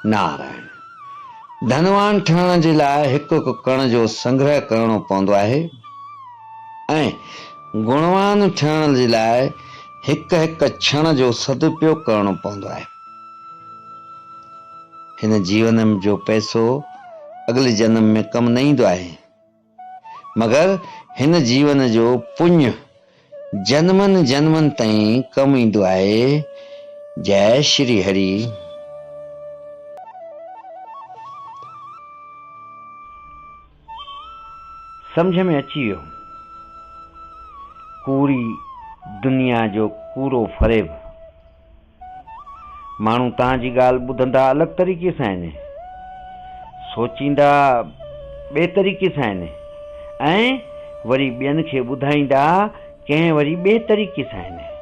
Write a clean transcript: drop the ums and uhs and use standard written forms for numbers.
نارائڻ. ڌنوان ٺهڻ جي لاء هڪ هڪ ڪڻ جو سنگرهه ڪرڻو پوندو آهي ۽ گڻوان ٺهڻ جي لاء هڪ هڪ ڇڻ جو سدپيوگ ڪرڻو پوندو آهي. هن جيون جو پئسو اڳلي جنم ۾ ڪم نه ايندو آهي. مگر هن جيون جو پڃ جنمن جنمن تائين ڪم ايندو آهي. جئه شري هري. سمجهه ۾ اچي ويو. ڪوڙي دنيا جو ڪوڙو فريب. ماڻهو توهان جي ڳالهه ٻڌندا الڳ طريقي سان آهن، سوچيندا ٻئي طريقي سان آهن ۽ وري ٻين کي ٻڌائيندا ڪنهن وري ٻئي طريقي سان آهن.